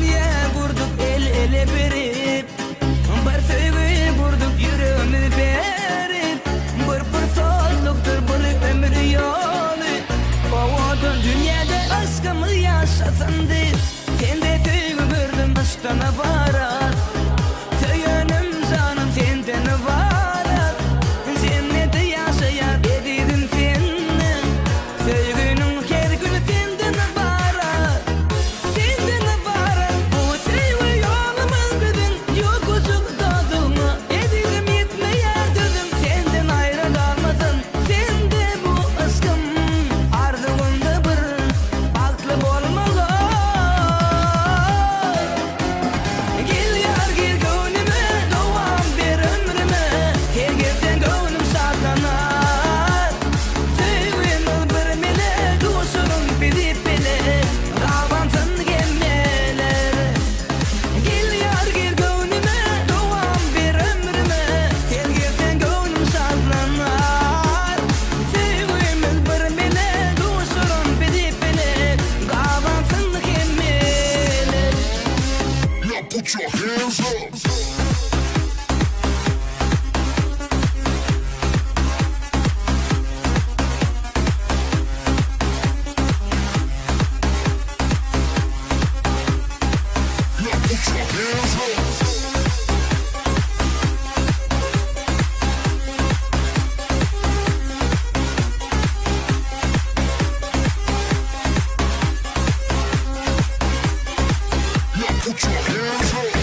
dünýä gurduk el-ele berip, Bir söýgi gurduk ýüregimiz berip, Bir pursatlykdyr bir ömür ýoly, Owadan dünýäde yşkymyz ýaşasyn diýip, Sende söýgi gördüm yşkdan ybarat, Söýenim janym senden ybarat, Jennetde ýaşaýar ezizim senden, Söýginiň her güni senden ybarat, Senden ybarat bu söýgi ýolumyz biziň Ýokuşykdadygyňa ezizim ýetmeýär sözüm Senden aýra galmasyn sende bu yşkym Arzuwymda bir bagtly bolmagy Gel ýar gir göwnüme dowam ber ömrüme Sen gelseň göwnüm şatlanar Söýgimiz bir mele duşuryň bizi pele Gabansyn hemmeler Gel ýar gir göwnüme dowam ber ömrüme Sen gelseň göwnüm şatlanar Söýgimiz bir mele duşuryň bizi pele Gabansyn hemmeler. Now put your hands up. Now put your hands up. Now put your hands up.